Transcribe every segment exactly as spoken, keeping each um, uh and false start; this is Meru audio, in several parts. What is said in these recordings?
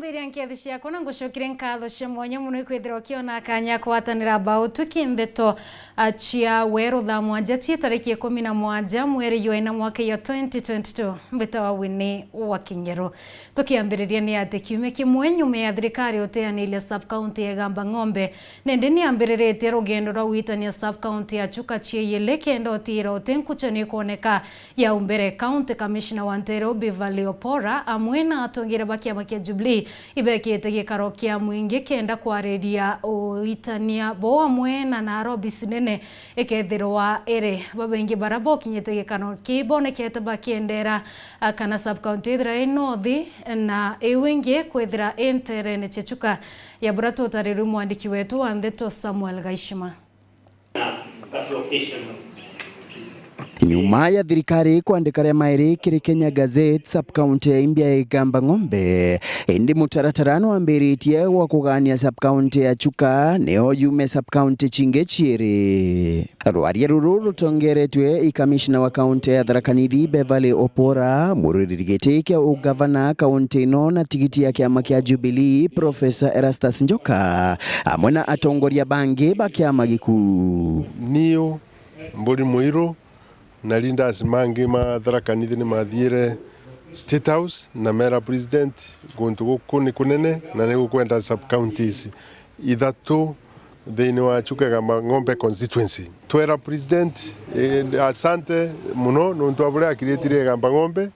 Mbiria nkethi ciakwa na ngucokire nkatho cia mwanya mono ikwithirwa ukiona kanya kwatanira mbau twi kindeto, a, cia weru thaa mwanja cia tariki ikumi na mwanja mweri jwa ina mwaka ya twenty twenty-two. Mbitawa Winnie wa Kingeru. Tukiambiriria ni ati kiumia kimwe nyuma ya thirikari uteaniria sub-county ya Igamba Ng'ombe, nindi niambiriritie rugendo rwa gwitania sub-county ya Chuka cieyele kenda utiira uti nkucho ni kwoneka ya umbere. County Commissioner wa Nteere Beverly Opora amwe na atongeria ba kiama kia Jubilee ibekite gikaro kia mwingi kenda kwariria uitania bo amwe na naro obisi nene ikethirwa iri. Babaingi bara bokinyite gikaro kii bonekete bakiendera, a, kana sub-county ithira i north na iu ingi kwithira i nteerene cia Chuka. Ya bura tutarirwe mwandiki wetu wa ndeto Samuel Gaishima. Nyuma ya thirikari kwandika ria mairi kiri Kenya Gazette, sub-county ya Imbia ya Igamba Ng'ombe, indi mutaratara nwambiritie gwa kugania sub-county ya Chuka, nio yume sub-county cingi ciiri. Rwaria ruru rutongeretwe i kamishna wa kaunti ya Tharaka Nithi, Beverly Opora, murwiriri giti kia ugavana kaunti ino na tigiti ya kiama kia Jubilee, Professor Erastus Njoka, amwe na atongoria bangi ba kiama giku. Niu Mburi Muiru na leaders mangi ma Tharaka Nithi ni mathiire State House na mera president, guntu guku ni kunene na ni gukwenda sub counties ithatu thiini wa Chuka Igamba Ng'ombe constituency. Twera president, eh, asante muno nontu wa buria akirietirie Igamba Ng'ombe,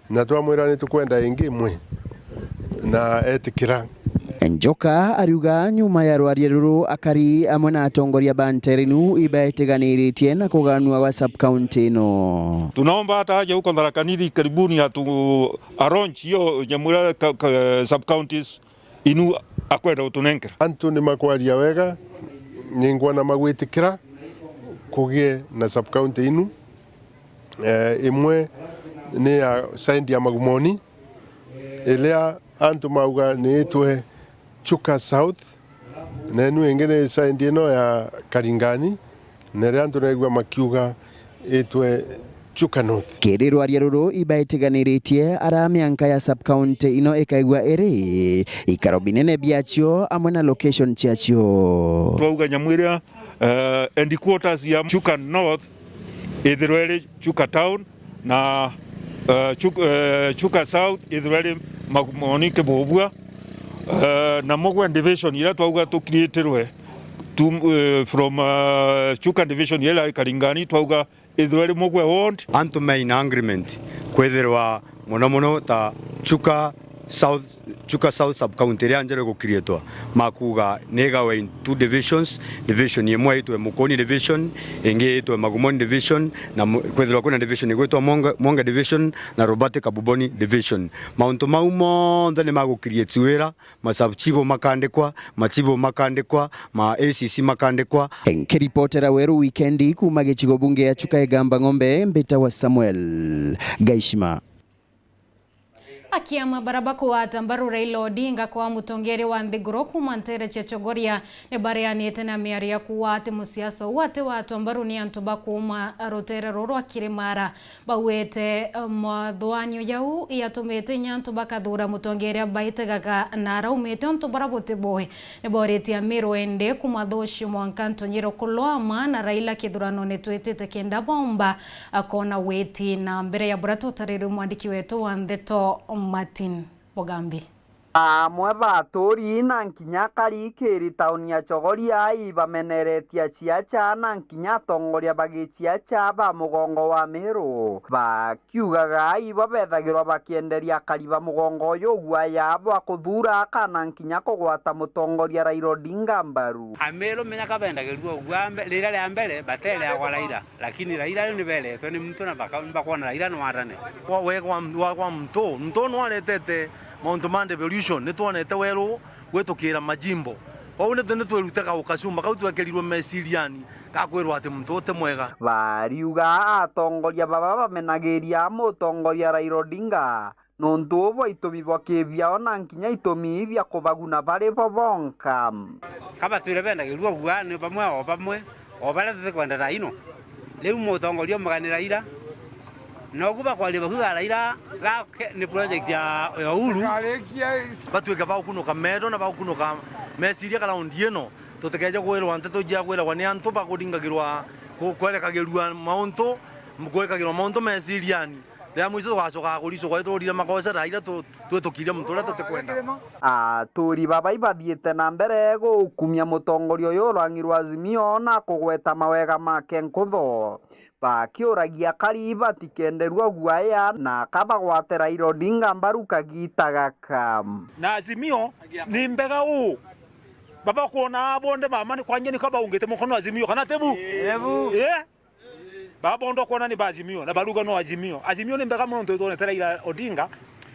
na twamwira ni tukwenda ingi imwe, na etikira. Njoka ariuga nyuma ya rwaria ruru, akari amwe na atongoria ba nteere inu ibaetiganiritie na kuganua gwa sub county ino. Tunaomba hata aje huko Tharaka Nithi karibuni atu arrange hiyo Nyamwira ka, ka, sub counties inu akwenda gutunenkera. Antu ni makwaria wega, ningwona magwitikira kugie na sub county inu. Eh, imwe ni ya side ya Magumoni, iria antu mauga ni itwe Chuka South, na inu ingi ni side ino ya Karingani, na iria antu naigua makiuga itwe Chuka North. Kiri rwaria ruru ibaitiganiritie, ara mianka ya sub county ino ikaigua iri, ikaro binene biacio amwe na location ciacio. Twauga nyamu iria, eh, headquarters ya Chuka North ithirwe iri Chuka Town, na, eh, Chuk-, eh, Chuka South ithirwe iri Magumoni Kibubua, eh, na Mugwe Division iria twauga tukiritirwe tu, eh, from, eh, Chuka Division iria iri Karingani, twauga ithirwe iri Mugwe Ward. Antu maina agreement kwithirwa mono mono ta Chuka South, Chuka South sub county iria njeru gukirietwa, makuga ni igawe in two divisions, division imwe itwe Mukoni division, ingi itwe Magumoni division, na mu-, kwithirwa kwina division igwitwa Mwonge, Mwonge division na Robert Kabuboni division. Mauntu mau monthe ni magukirietiwa ira, ma sub chief makandikwa, ma chief makandikwa, ma A C C makandikwa. Nkiripotera Weru Wikendi kuuma gicigo bunge ya Chuka Igamba Ng'ombe, mbitawa Samuel Gaishima. Akiama bara bakugwata mbaru Raila Odinga kwa mutongeria wa nthiguru kuuma nteere cia Chogoria ni bareanite na miario ya kuuga ati musiasa uu ati watwa mbaru ni antu ba kuuma ruteere ruru rwa Kirimara. Baugite, eh, mathwanio jau yatumite inya antu bakathuura mutongeria baitegaga na araumite untu bara buti bui. Ni boritie Amiru ende kuuma Thucio mwanka Ntonyi Ruku rwa Ama na Raila kithuranone twitite kenda bomba akona witi na mbere ya bura tutarirwe mwandiki wetu wa ndeto Martin Mugambi. Amwe ba aturi na nkinya akari kiri tauni ya Chogoria ibameneretie aciaca na nkinya atongoria ba giciaca ba mugongo wa Miru, bakiugaga ibo bethagirwa bakienderia akari ba mugongo uyu guaya bwa kuthuura kana nkinya kugwata mutongoria Raila Odinga mbaru. Amiru menya kabendagirua ugua mbe-, rira ria mbere batereagwa Raila. Lakini Raila riu ni beretwe ni muntu na baka-, ni bakwona Raila ni wathane. Wa-, we kwa m-, wa kwa muntu, muntu nu aretete mauntu ma devolution, ni twonete weru gwitukira majimbo. Kwou ni tu-, ni twirute kau kacumba kau twekerirwe meciriani ga kwirwa ati muntu uti mwega. Bariuga atongoria baba bamenagiria mutongoria Raila Odinga. Nontu bwa itumi bwa kibiao na nkinya itumi bia kubaguna bari bo bonka. Ka batwire bendagirua bua ni bamwe o bamwe, o baria tutikwenda Raila. Riu mutongoria umugani Raila, Nogu bakwaria bakiuga Raila gake ni project ya, ya Uhuru, batuike bagukunuka metho na bagukunuka meciria ground ino, tutikeje kwirwa nteto cia kwiragwa ni antu bakuringagirwa ku-, kwerekagirua mauntu, gwikagirwa mauntu meciriani. Riria mwico tugacoka kuricukwa turire makosa Raila tu-, twitukirie muntu uria tutikwenda. Aturi baba ibathiite na mbere gukumia mutongoria uyu urang'irwa Azimio na kugweta mawega make nkutho. Bakiuragia kari batikenderua guaya na kabagwatira Raila Odinga mbaru kagita gaka. Na Azimio ni mbega uu. Baba kwona bonde mama ni kwanja ni kabaungite mukono Azimio kana tebu? Tebu. Eh? Baba bonde kwona ni ba Azimio na baruga no Azimio. Azimio ni mbega muno ntu twonete Raila Odinga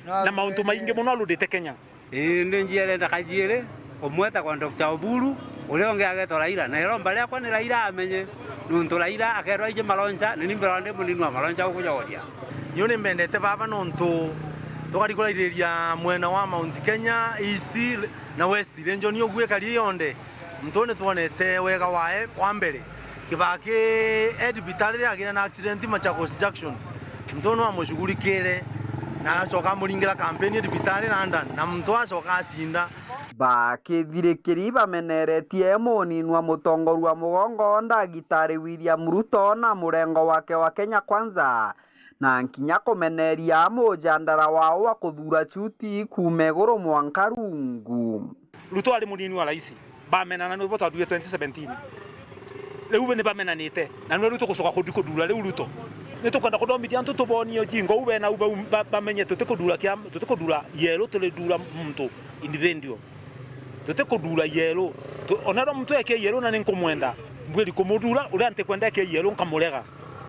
na mauntu maingi muno arudite Kenya. Ii, ndi njiere ndaka jiiri, umwe etagwa Doctor Oburu, uria ungi agetwa Raila. Na iromba riakwa ni Raila amenye, nuntu Raila akerwa aiji maloncha, na ni mbirwa ndi munini wa maloncha gukujoria. Niu ni mbendete baba nontu tukari kurairiria mwena wa Mount Kenya, East na West region uguo ikari yonde. Muntu ni twonete wega wae wa mbere. Kibaki e thibitari riria agire na accident Machakos Junction, muntu ni amushugurikire na acoka amuringira kampeni e thibitari London, na muntu acoka acinda. Bakithirikiri bameneretie muninwa mutongoria wa mugongo Ndagitari William Ruto na murengo wake wa Kenya Kwanza, na nkinya kumeneria mujandara wao wa kuthura chuti kuuma iguru mwanka rungu. Ruto ari munini wa raisi, bamenana nibo twathurire twenty seventeen. Riu ni bamenanite, na nwe riu tugucoka kuthi kuthura riu Ruto. Ni tukwenda kuthomithia antu tubonie jingo u bena u bau ba-, bamenye tutikuthura kia, tutikuthura yellow, turithura muntu individual. Tutikuthura yellow. Tu-, ona ethirwa muntu ekie yellow na ni nkumwenda, mbwiri kumuthura, uria ntikwenda ekie yellow nkamurega.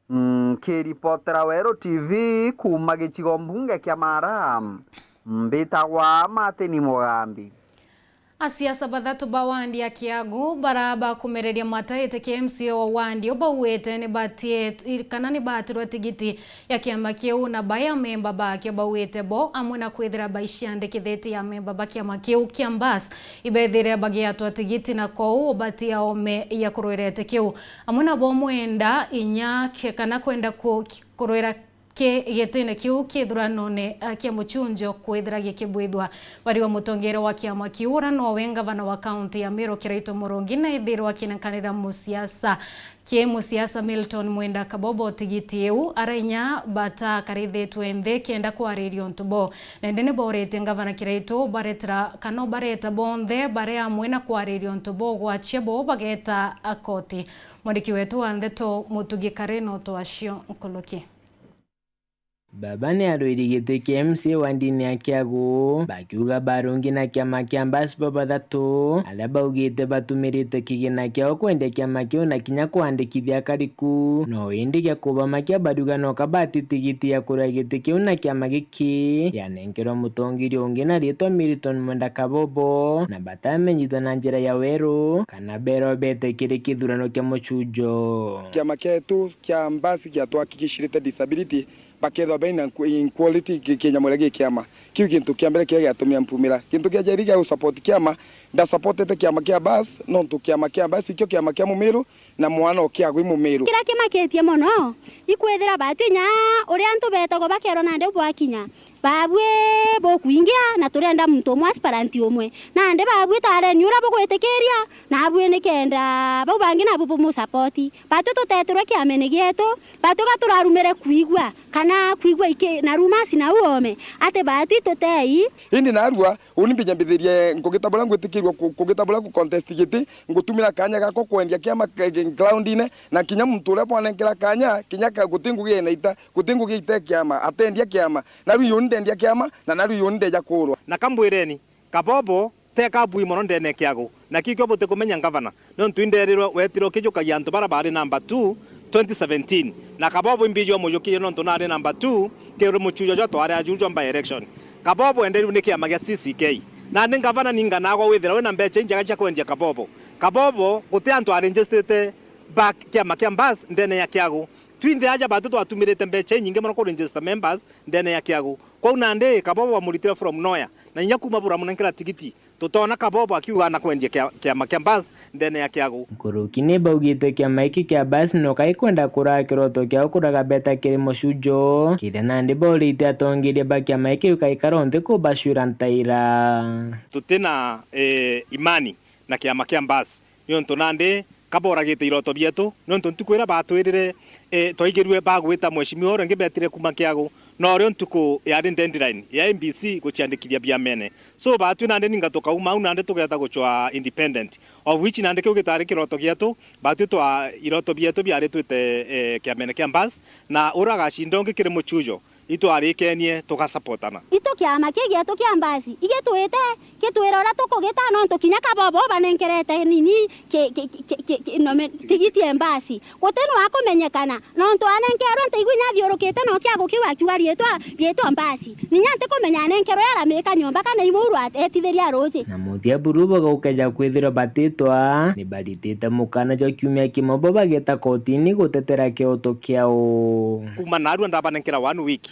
Nkiripotera Weru T V kuuma gicigo mbunge kia Mara, mbitagwa Martin Mugambi. Asiasa bathatu ba wandi ya Kiagu bara bakumereria mataite kia M C A wa wandi u bauite ni batie-, kana ni batirwa tigiti ya kiama kiu, na bai amemba bakio bauite bo amwe na kwithira baiciandikithitie amemba ba kiama kiu kia Mbas ibethire bagiatwa tigiti na kou batia ome ya kurwira giti kiu. Amwe nabo mwenda inya ke-, kana kwenda ku-, kurwira ki gitine kiu kithuranone, eh, kia muchunjo kwithira gikibwithwa. Bari wa mutongeria wa kiama kiu, uria nowe ngavana wa kaunti ya Meru Kiraitu Murungi, na ethirwa akinenkanira musiasa ki musiasa Milton Mwenda Kabobo tigiti iu, arainya batakarithitwe nthi kenda kwariria untu bo. Na indi ni boritie ngavana Kiraitu baretera kana bareta bonthe bari amwe na kwariria untu bo gwachia bo bageta koti. Mwandiki wetu wa ndeto Mutugi Kareno twacio nkuluki. Baba ni arwiri giti kia M C A wa ndini ya Kiagu, bakiuga barungi na kiama kia Mbas bo bathatu, aria baugite batumirite kigina kiao kwendia kiama kiu na kinya kwandikithia akari ku. No indi gia kubamakia bariuga no kabati tigiti ya kuria giti kiu na kiama giki yanenkerwa mutongeria ungi na riitwa Milton Mwenda Kabobo, na batamenyithua na njira ya weru kana berwa bete kiri kithurano kia muchujo. Kiama kietu kia Mbas kiatwakikishirite disability, bakethwa baina inequality ki-, kinyamwira gi kiama. Kiu gintu kia mbere kiria giatumire mpumira. Gintu kia jairi gia gusupport kiama, ndasupportete kiama kia Mbas, nontu kiama kia Mbas ikio kiama kia Mumiru, na mwana o Kiagu i Mumiru. Kiria kimakitie mono, ikwithira batu inya uria antu betagwa bakerwa nandi bwakinya. Babui bukwingia na turenda muntu umwe aspirant umwe. Nandi babui tareni uria bugwitikiria, nabui nikenda bau bangi nabu bumusapoti. Batu tutetirwe kiamene gietu, batu ga turarumire kwigua, kana kwigua iki, na rumors na uome, ati batu itutei. Indi narua, uni mbinya mbithirie ngugita buria ngwitikirua ku-, kugita buria ku contest giti, ngutumira kanya gakwa kwendia kiama ke-, ke-, ground-ine, na kinya muntu uria bwanenkera kanya, kinya ka-, guti ngugi ena ita, guti ngugi ite kiama, atendia kiama. Narua uni ndendia kiama, na narua uni ndeja kurwa. Na kambwireni, Kabobo teka bui mono ndene ya Kiagu, na kiu kio butikumenya ngavana, nontu inderirwe wetire ukijukagia antu bara bari number two twenty seventeen, na Kabobo imbijua mujukirie nontu nari number two kiri muchujo jwa twari ajujwa by election. Kabobo enderirwe ni kiama gia C C K, nandi ngavana ninganagwa withira wina mbecha injega cia kwendia Kabobo. Kabobo guti antu aregistrite ba kiama kia Mbas ndene ya Kiagu. Twinthe aja batu twatumirite mbecha inyingi mono ku register members ndene ya Kiagu. Kwou nandi Kabobo bamuritire from nowhere. Na inya kuuma bura munenkera tigiti, tutoona kabobo akiuga na kwendia kia-, kiama kia Mbas ndene ya Kiagu. Nkuruki ni baugite kiama giki kia Mbas no kaikwenda kuraa kiroto kiao kuraga beta kiri mucujo, kethira nandi borite atongeria ba kiama giki gukaikara nthi kubacwira ntaira. Tutina, eh, imani na kiama kia Mbas. Niuntu nandi kaboragite iroto bietu, niuntu ntuku iria batwirire, eh, twaigirue bagwita mheshimiwa uria ungi betire kuuma Kiagu, norio ntuku yari deadline ya M B C guciandikiria biamene. So, batwi nandi ninga tukauma au nandi tugeta gucwa independent, of which nandi kiu gitari kiroto gietu, batwi twa iroto bietu biari twite, eh, kiamene kia Mbas, na uria agacinda ungi kiri mucujo, itwarikenie tugasapotana. Itu kiama kii gietu kia Mbas, igitwite, gitwira uria tukugita, nontu kinya kabobo banenkerete nini ki-, ki-, ki-, ki-, ki-, nome-, tigiti e Mbas. Guti nu akumenyekana, nontu anenkerwe ntiigua inya athiurukite no Kiagu kiu akiuga riitwa, riitwa Mbas. Ninya ntikumenya anenkerwe aramika nyomba kana imuru at-, etithiria ruuji. Na muthia buru bagaukeja kwithirwa batitwa, ni baritite mukana jwa kiumia kimwe bo bageta kotini gutetera kioto kiao. Kuuma narua ndabanenkera one week.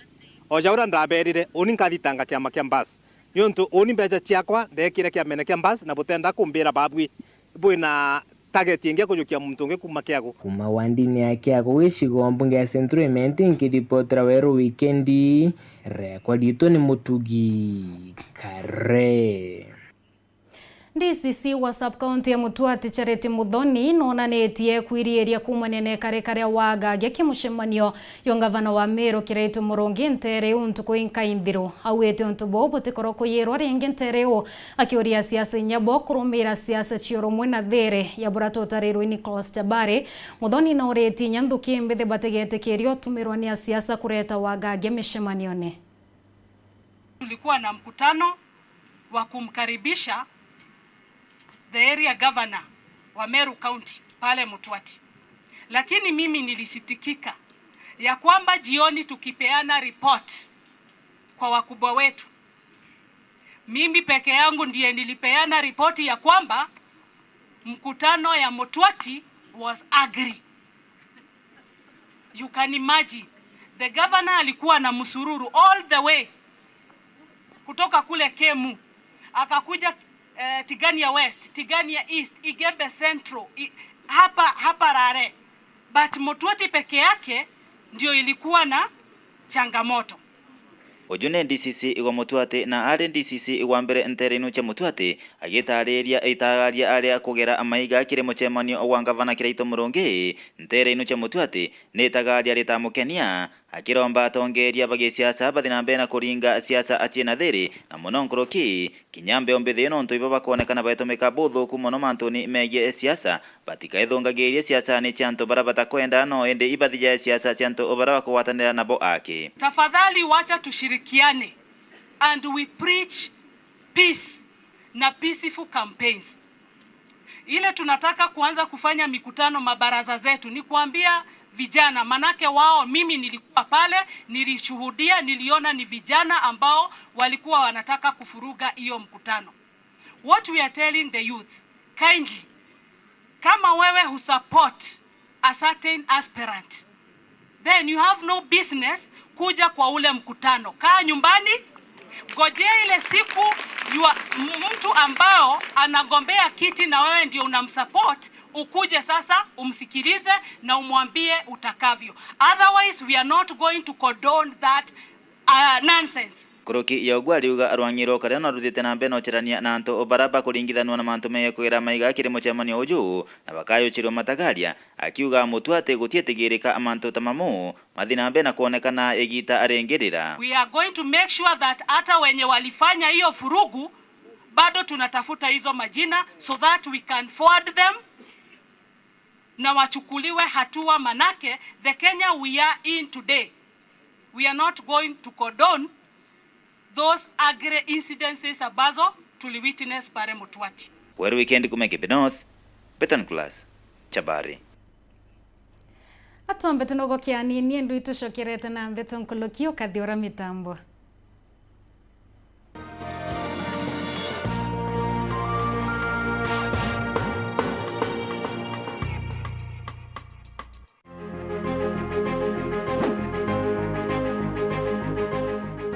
O ja uria ndaberire, uni nkathitanga kiama kia Mbas. Niuntu uni mbeca ciakwa ndekire kiamene kia Mbas na butenda kumbira babwi bwina target ingi ya kujukia muntu ungi kuuma Kiagu. Kuuma wandini ya Kiagu gicigo mbunge ya Central Imenti, nkiripotera Weru Wikendi, rekwa riitwa ni Mutugi Kare. D C C wa sub-county ya Mutuati Charity Muthoni noonanitie kwiriiria kuumania na ikarika ria wagagia kimucemanio yo ngavana wa Meru Kiraitu Murungi nteere iu ntuku inkai nthiru. Augite untu buu butikorwa kuyirwa ringi nteere iu, akiuria asiasa inya bo kurumiira siasa cia urumwe na thiiri ya buria tutarirwe Nicholas Chabari. Muthoni nauritie inya nthuki imbithi batigetikiria utumirwa ni asiasa kureta wagagia micemanione. Tulikuwa na mkutano wa kumkaribisha the area governor wa Meru County pale Mtwati. Lakini mimi nilisitikika ya kwamba jioni tukipeana report kwa wakubwa wetu, mimi peke yangu ndiye nilipeana ripoti ya kwamba mkutano ya Mtwati was ugly. You can imagine. The governor alikuwa na msururu all the way kutoka kule Kemu. Akakuja, eh, Tigania West, Tigania East, Igembe Central, i-, hapa, hapa Rare. But Mtwati peke yake ndio ilikuwa na changamoto. Uju ni D C C igwa Mutwati, na ari D C C igwa mbere nteere inu cia Mutwati, agitariria itagaria aria kugera maiga kiri mucemanio gwa ngavana Kiraitu Murungi nteere inu cia Mutwati, ni itagaria ritamukenia, akiromba atongeria ba gisiasa bathi na mbere na kuringa siasa acie na thiri, na muno nkuruki kinya mbeo mbithi, nontu ibo bakonekana baitumika buthuku mono mantuni megie siasa. Batikaithungagirie siasani cia antu baria batakwenda, no indi ibathijae siasa cia antu baria bakugwatanira nabo aki. Tafadhali wacha tushirikiane and we preach peace na peaceful campaigns. Ile tunataka kuanza kufanya mikutano mabaraza zetu ni kuambia vijana, manake wao, mimi nilikuwa pale, nilishuhudia, niliona ni vijana ambao walikuwa wanataka kufuruga hiyo mkutano. What we are telling the youths, kindly, kama wewe husupport a certain aspirant, then you have no business kuja kwa ule mkutano. Kaa nyumbani, ngojea ile siku yua, m-, mtu ambao anagombea kiti na wewe ndio unamsupport, ukuje sasa umsikilize na umwambie utakavyo. Otherwise, we are not going to condone that, uh, nonsense. Nkuruki ya uguo ariuga rwang'i rwa karia no ruthite na mbere na ucerania na antu baria bakuringithanua na mantu megie kugera maiga kiri mucemanio uju, na bakayucirwa matagaria, akiuga Mutwati gutietigirika mantu ta mamu mathi na mbere na kwonekana igita ringirira. We are going to make sure that hata wenye walifanya hiyo furugu, bado tunatafuta hizo majina so that we can forward them na wachukuliwe hatua, manake the Kenya we are in today, we are not going to condone those ugly incidences ambazo tuliwitness pale Mutwati. Weru Weekend kuma Kibi North, Betan Class, Chabari. Atwambe tunogoke anini, endu itucokerete na ndeto nkuluki ukathi ura mitambo.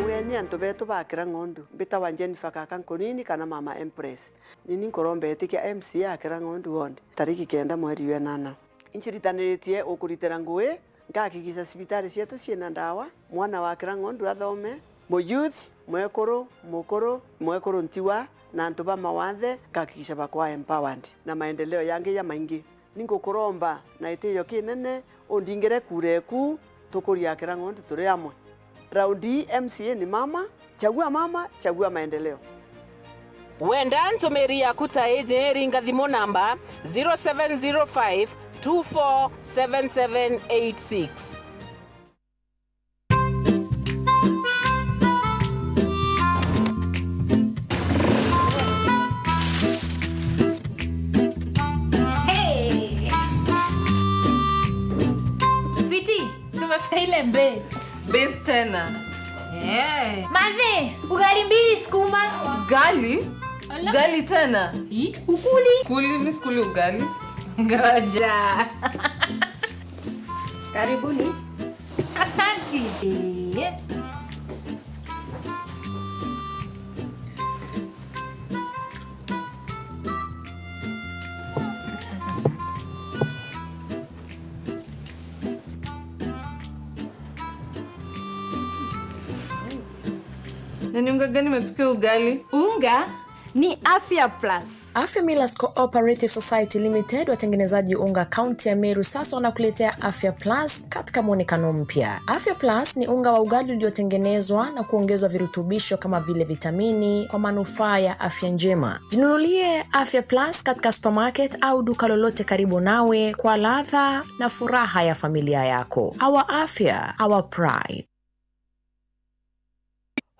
Ueni antu Antu betu ba Kirang'ondu, mbitawa Jennifer Kaka Nkunini kana Mama Empress. Nini nkuromba itikia M C A a Kirang'ondu Ward, tariki kenda mweri wa enana. Inciritaniritie ukuritira ngui, ngahakikisha cibitari cietu ciina ndawa, mwana wa Kirang'ondu athome, muyouth, mwekuru, mukuru, mwekuru ntiwa, na antu ba mawathe, ngahakikisha bakwa empowered, na maendeleo yangi jamaingi. Ningukuromba na gitiio kinene undingire kura eku, tukurie Kirang'ondu turi amwe. Raundi ii M C A ni mama, chagua mama, chagua maendeleo. Wenda ntumiri yaku ta iji, ringa thimu namba zero seven zero five two four seven seven eight six. Hey! Sweetie, tumefika ile base. Base tena. Eh. Mathe, ugali mbili sukuma. Ugali? Ala. Ugali tena? Hi, ukuli? Kuli, mi sikuli ugali. Ngoja. Karibuni. Asanti. Eh. Na ni unga gani imepika ugali? Unga ni Afya Plus. Afya Millers Cooperative Society Limited, watengenezaji unga kaunti ya Meru, sasa wanakuletea Afya Plus katika mwonekano mpya. Afya Plus ni unga wa ugali uliotengenezwa na kuongezwa virutubisho kama vile vitamini kwa manufaa ya afya njema. Jinunulie Afya Plus katika supermarket au duka lolote karibu nawe kwa ladha na furaha ya familia yako. Our afya, our pride.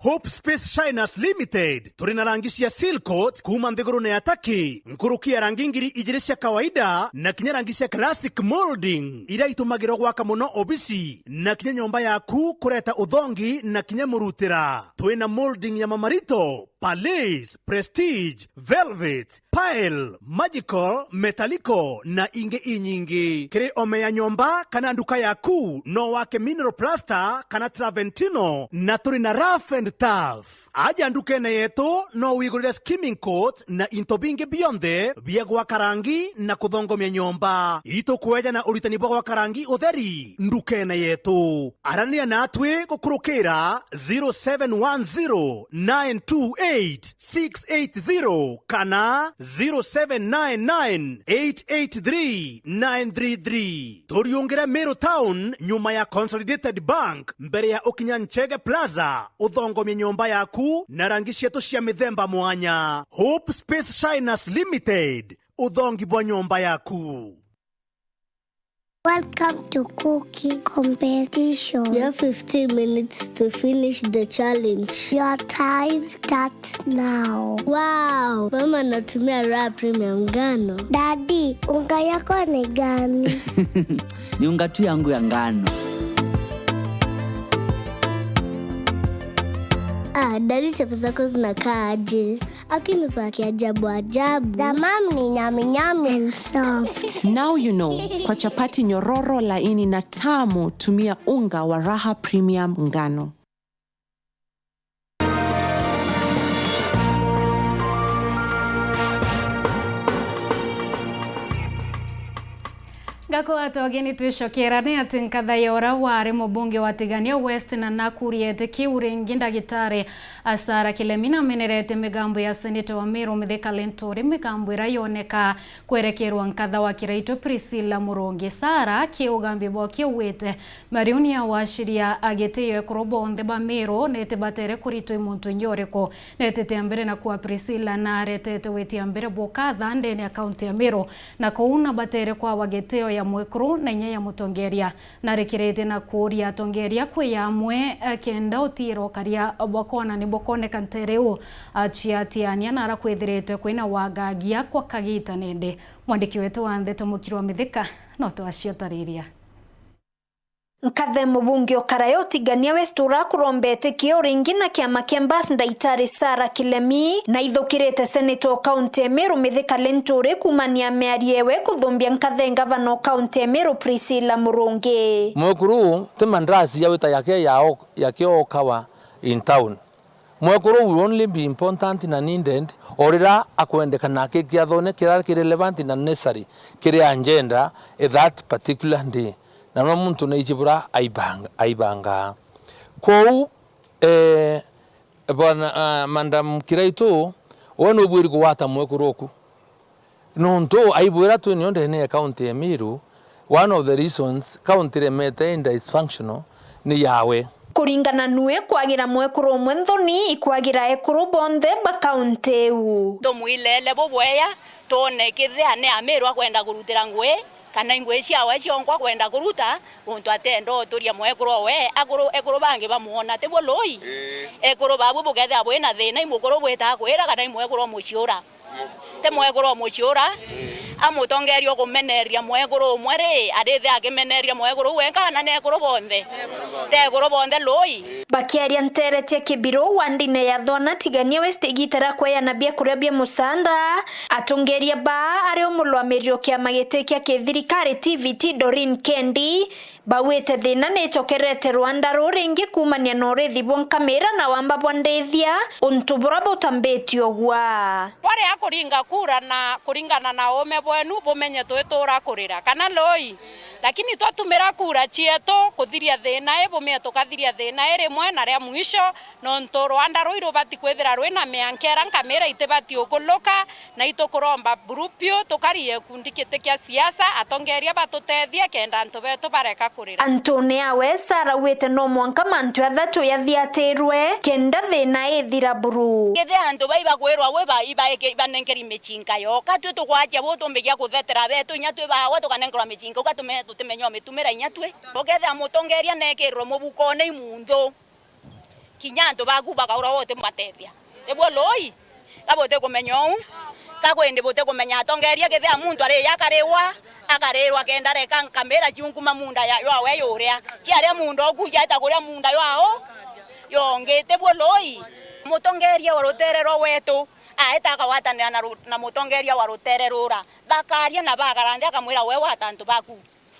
Hope Space Shiners Limited, turi na rangi cia seal coat kuuma nthigurune ya Turkey, nkuruki ya rangi ngiri ijiri cia kawaida na kinya rangi cia classic molding, iria itumagirwa gwaka mono obisi na kinya nyomba yaku kureta uthongi na kinya murutira. Twi na molding ya mamarito, Palais, Prestige, Velvet, Pile, Magical, Metallico na ingi inyingi. Kiri ome ya nyomba kana nduka yaku, no wake mineral plaster kana Traventino, na turi na rough and tough. Aja ndukene yetu, no wigurire skimming coat na into bingi bionthe bia gwaka rangi na kuthongomia nyomba. Itukweja na uritani bwa gwaka rangi utheri ndukene yetu. Arania natwi gukurukira zero seven one zero nine two eight six eight zero kana zero seven nine nine eight eight three nine three three. Turiungire Meru Town, nyuma ya Consolidated Bank, mbere ya ukinya Nchege Plaza, uthongomie nyomba yaku na rangi cietu cia mithemba mwanya. Hope Space Shiners Limited, uthongi bwa nyomba yaku. Welcome to cooking competition. You have fifteen minutes to finish the challenge. Your time starts now. Wow, mama anatumia Raha Premium ngano. Daddy, unga yako ni gani? Ni unga tu yangu ya ngano. Ah, daddy, chapo zako zinakaa aje? Lakini za kiajabu ajabu. The mom ni nyami nyami and soft. Now you know, kwa chapati nyororo, laini na tamu, tumia unga wa Raha Premium ngano. Ngakwa atogi ni twicokera ni ati nkatha ya ura wari mubunge wa Tigania West na Nakuru yetikiu ringi ndagitari Sarah Kilemi namenerete migambo ya seneta wa Meru Mithika Linturi, migambo ira yoneka kwerekerwa nkatha wa Kiraitu Priscilla Murungi. Sarah, ki ugambi bwa kiugwite, mariuni ya waciria agitio ekuru bonthe ba Meru neti batere kuritwa i muntu ingi uriku. Netete mbere na kwa Priscilla na aretete witia mbere bukatha ndene ya kaunti ya Meru, na kou na batere kwawa gitio ya mwekuru na inya ya mutongeria. Narikiritie na kuuria atongeria kwi ya amwe, eh, kenda utiira ukaria bwa kwona ni bukoneka ntere u aciatiania na ara kwithirite kwina wagagia kwa kagita nende. Mwandiki wetu wa ndeto Mukiri wa Mithika no twaciotaririria. Nkathe mubunge o Karayo Tigania West ura kurombete kio ringi na kiama kia Mbas Ndaitari Sarah Kilemi, na ithukirite seneta o kaunti ya Meru Mithika Linturi kumania miario ewe kuthumbia nkathe ngavana o kaunti ya Meru Priscilla Murungi. Mwekuru ti mandrasi ya wita yake ya o-, yake okawa in town. Mwekuru will only be important na needed o riria akwendekana aki kiathone kiria ki relevant na necessary kiri agenda at that particular day. Na no muntu naiji bura aibanga-, aibangaa. Kwou, eh, bwana, ah, Madam Kiraitu, we nubwiri kugwata mwekuru oku. Nontu aibwira twi nio ndene ya county ya Meru, one of the reasons county iremete indi is functional ni yawe. Kuringana nue, kwagira mwekuru umwe nthoni ikwagira ekuru bonthe ba county iu. Tumwilele bubweya, twone kethia ni Amiru akwenda kurutira ngui, kana ingui ciawe cionkwa akwenda kuruta, untu atenda uturia mwekuru owe, akuru, ekuru bangi bamwona, tibwo lui? Ii. Ekuru babu bukethia bwina thina, i mukuru bwita kwira kana i mwekuru muciura? Ti mwekuru o muciura, amutongeria ukumeneria mwekuru umwe ri, arithi akimeneria mwekuru u wenka kana ni ekuru bonthe? Ti ekuru bonthe lui? Bakiaria ntere cia Kibiru wandine ya Thona Tigania West igita ria kweana biakuria bia musanda, atongeria baa ari umwe rwamiriri o kiama giti kia kithirikari T V T Doreen Kendi, bauite thina nicokerete rwanda ruu ringi kuumania na urithi bwa nkamira na wamba bwa ndithia, untu bura butambitie ugwa. Bwaria kuringa kura na kuringana na uume bwenu, bumenye twitura kurira kana lui. Lakini twatumira kura cietu kuthiria thina ii, bumie tukathiria thina ii rimwe na ria mwisho, nontu rwanda ruu irubati kwithira rwina mianka iria nkamira itibati ukuluka, na itukuromba buru piu, tukarie gikundi giti kia siasa, atongeria batutethie kenda antu betu bareka kurira. Antune awe, Sarah auite no mwanka mantu jathatu jathiatirwe kenda thina ithira buru. Kethia antu bai bakwirwa we ba, ibaeke, ibanenkeri micinka yoka, twi tukwacia bu tumbigia kuthetera betu, inya twi baagwa tukanenkerwa micinka, uka tume-, tutimenya umitumira inya twi. Ukethia mutongeria nekirirwe mubukone i munthu. Kinya antu baku bakaura we utimatethia. Tibwo lui? Ka butikumenya uu? Ka kwindi butikumenya atongeria kethia muntu ariya akariwa, akarirwa kenda areka nkamira ciunkuma munda ya, ywawe yuria. Ciaria munda uku, ciaita kuria munda ywa u? Yongi. Tibwo lui? Mutongeria wa rutere rwa wetu, aeta akagwatanira na ru-, na mutongeria wa rutere rura. Bakaria na bagara nthi akamwira, we wata antu baku.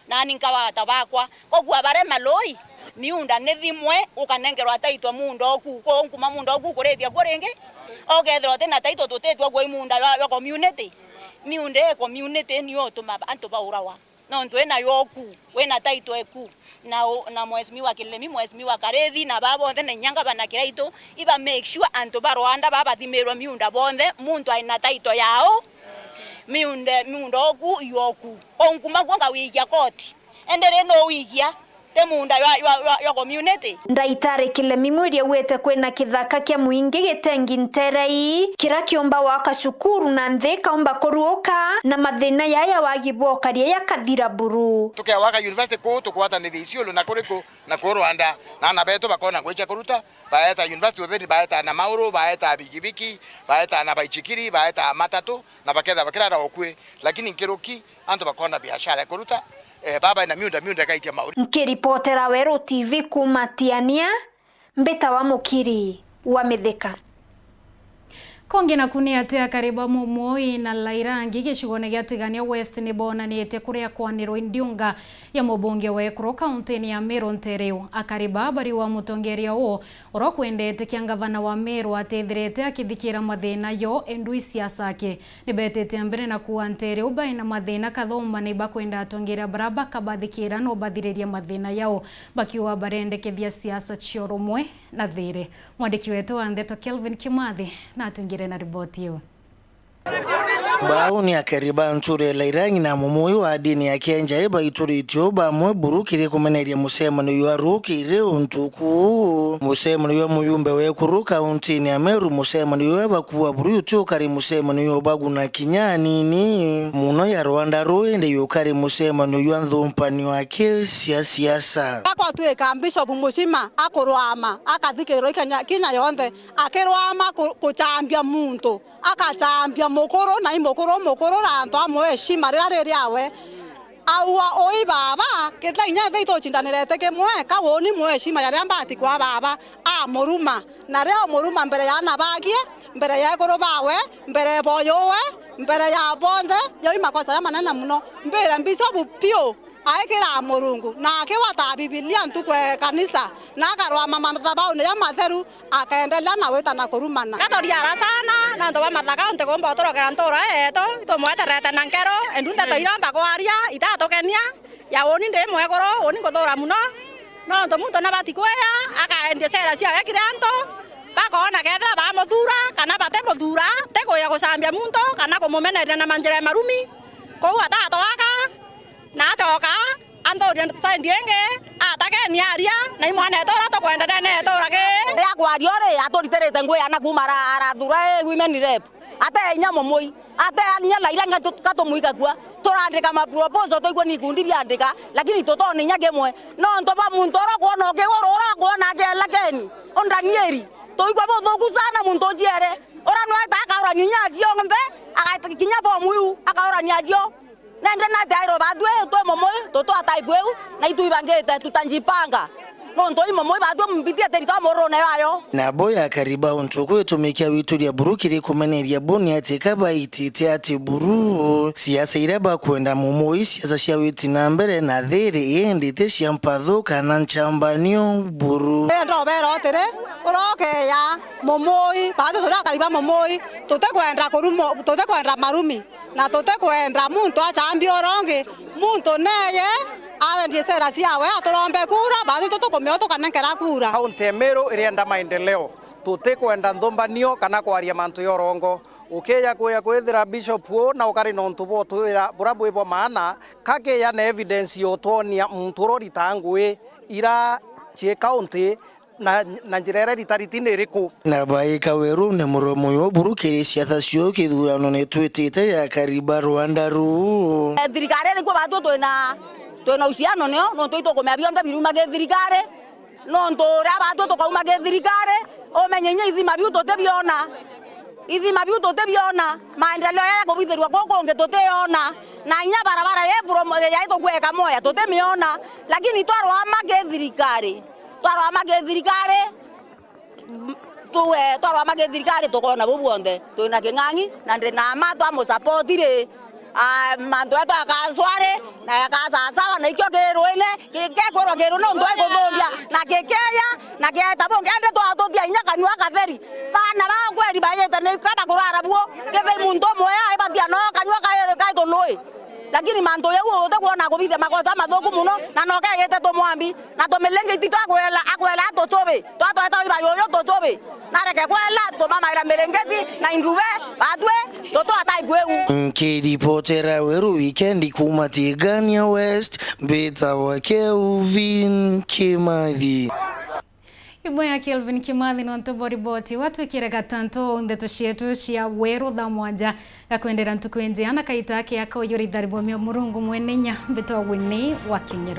Nani nkawata bakwa. Koguo abarema lui, miunda ni thimwe, ukanenkerwa taitwa muunda oku, ko nkuma muunda oku kurithia kuo ringi. Ukethirwa utina taitwa tutitwa kuo i muunda jwa, jwa community. Miunda i community niyo utuma antu baurawa. Nontu wina yo oku, wina taitwa eku. Na u-, na mheshimiwa Kilemi, mheshimiwa Karithi, na baa bonthe na inya ngavana Kiraitu, iba make sure antu ba Rwanda babathimirwe miunda bonthe, muntu aina taitwa yao. Miunda, miunda oku, yoku. Onkuma kuo ngawikia koti. Indi ri no wikia? Ti muunda jwa, jwa, jwa, jwa community. Ndaitari Kilemi Mwiri augite kwina kithaka kia mwingi gitengi nterei, kira kiumba waka cukuru na nthi kaumba kuruuka, na mathina yaya wagi bwa ukaria yakathira buru. Tukewaka university kuu, tukwatanithia Isiolo na kuriku, na kuu Rwanda, na ana betu bakona ngui cia kuruta, baeta university utheri, baeta na mauru, baeta bigibiki, baeta na baichikiri, baeta matatu, na baketha bakirara okui. Lakini nkiruki, antu bakona biashara ya kuruta, eh, baba ena miunda, miunda ikaitia mauri. Nkiripotera Weru T V kuuma Tiania, mbitawa Mukiri wa Mithika. Kongi naku ni ati akari ba Mumui na Lairangi gicigone gia Tigania West ni bonanitie kuria kwanirwa ndiunga ya mubunge wa ekuru kauntini ya Meru nteriu. Akari ba bari wa mutongeria uu uria ukwendete kia ngavana wa Meru atithirite akithikira mathina yo endwi siasa aki. Ni betete mbere na kuuga ntere u baina mathina kathomba na ibakwenda atongeria bara bakabathikira no bathiriria mathina yao, bakiuga barendekethia siasa cia urumwe na thiri. Mwandiki wetu wa ndeto Kelvin Kimathi natwingire na riboti iu. Bau ni akari ba nture Lairangi na Mumui wa dini ya Kienjai baituritie u bamwe buru kiri kumeneria mucemanio jwa rukiri untuku. Mucemanio jwa mujumbe wa ekuru kauntini ya Meru, mucemanio jwa bakua buru juti ukari mucemanio jwa baguna kinya anini. Muno ya Rwanda ruu indi yukari mucemanio jwa nthumpanio aki cia siasa. Akwatwika Bishop Mushima akurwama, akathikirwa i Kenya, Kenya yonthe, akirwama ku-, kuchambia muntu, akachambia mukuru, na i mukuru, mukuru na antu amwe heshima riria riri awe. Aua ui baba, kethira inya ethira tuchindanirete kimwe, ka uuni mwe heshima ya riria mbati kwa baba, amuruma. Na riria umuruma mbere ya ana bagie, mbere ya ekuru bawe, mbere ya boyuwe, mbere ya bonthe, jau i makosa jamanene muno. Mbire Bishop piu, Aikira Murungu, na akigwata Bibilia ntuku e kanisa, na akarwama mathabauni ja matheru, akaendelea na wita na kurumana. Gatoriara sana, nontu bwa mathaka, unti kumba uturokera ntura yetu, itumweterete na nkero, endu nteto iromba kwaria, itatukenia, ya uni ndi mwekuru, uni nkuthura muno, nontu muntu nabati kwia, akaendia sera ciawe kiri antu, bakoona kethira bamuthura, kana batimuthura, ti kuya gucambia muntu, kana kumumeneria na manjira ya marumi, kou atatwaka, na acoka, anthuria side ingi, atakeni aria, na imwana etu uria tukwenda ndene etura ki. Riria kwaria uri, aturitirite ngui ana kuuma ara-, arathura i women rep. Ate inya mumui, ate inya laira nga tu-, ka tumui gakua. Turandika ma proposal twigua ni ikundi biandika, lakini tutona inya kimwe. Nontu bwa muntu uria ukwona ukiguru, uria ukwona akiela keni, undanieri. Tuigua buthuku sana muntu uciere. Uria nwete akaurania inya acio onthe, agati kinya fomu iu, akaurania acio. Nende natairwe batwi twi mumui, tutwa type iu, na itu ibangite, tutanjipanga. Nontu i mumui batwi mbitie territory murune yayo. Nabo ya Kariba untu kwitumikya wituria buru kiri kumeneria buni ati ka baitite ati buru. Siasa iria bakwenda mumui, siasa cia witi na mbere na thiri, indi ti cia mpathu kana nchambanio buru. Ndenda ubera atiri, urokeya mumui, batwi turi akari ba mumui, tutikwenda kurumo, tutikwenda marumi. Na tutikwenda muntu acambia uria ungi, muntu neye aendie sera ciawe, aturombe kura, bathi tu tukumioa tukanenkera kura. Kaunti ya Meru irienda maendeleo, tutikwenda nthumbanio kana kwaria mantu ya urongo. Ukeja kuya kwithira Bishop uu na ukari na untu bwa utwira buria bwi bwa maana, kakeya na evidence ya utwonia muntu uria uritaga ngui ira cie kaunti na, na njira iria iritariti ni iriku? Na baika werune muromo yo buru kiri siasa cio kithuranone twitite ya Kariba Rwanda ruu. Eh, thirikari iri kuo batu twina, twina uhusiano nio, nontu itukumea bionthe biruma ki thirikari, nontu uria batu tukauma ki thirikari, umenye inya ithima biu tutibiona. Ithima biu tutibiona, maendeleo ya kubithirua kuu kungi tutiona, na inya barabara ye promo-, ya ithugweka moya tutimiona, lakini twarwama ki thirikari. Twarwama ki thirikari, m-, tu-, eh, twarwama ki thirikari, tukoona buu bwonthe. Twina king'ang'i, na ndi na mma twamusapoti ri, ah, mantu jetu akaswari, na akasasawa, na ikio ki ruine, ki-, gekwirwa ki ruine nontu aikuthundia, na gikeya, na kieta bungi, indi twatuthia inya kanua katheri. Baana baa kweri baiyite ni kaba kurara buo, kethira i muntu umwe aibatia no kanua kai, kai tunui. Lakini mantu jau utikwona kubithia makosa mathuku muno, na no keyite tumwambi. Na tumilingiti twakwela, akwela atuchubi, twatweta iba yuyu tuchubi, nareke kwela, tumamaira milingiti na indube, batwi, tutwata ibu iu. Nkiripotera Weru Wikendi kuuma Tigania West, mbitagwa Kelvin Kimathi. Ibwega Kelvin Kimathi nontu bwa riboti iu watwikire gatantu ndeto cietu cia Weru thaa mwanja. Gakwendera ntuku injega na kaita ke aka uyu ri ithari bwa mio Murungu mwene inya, mbitagwa Winnie wa Kinyiro.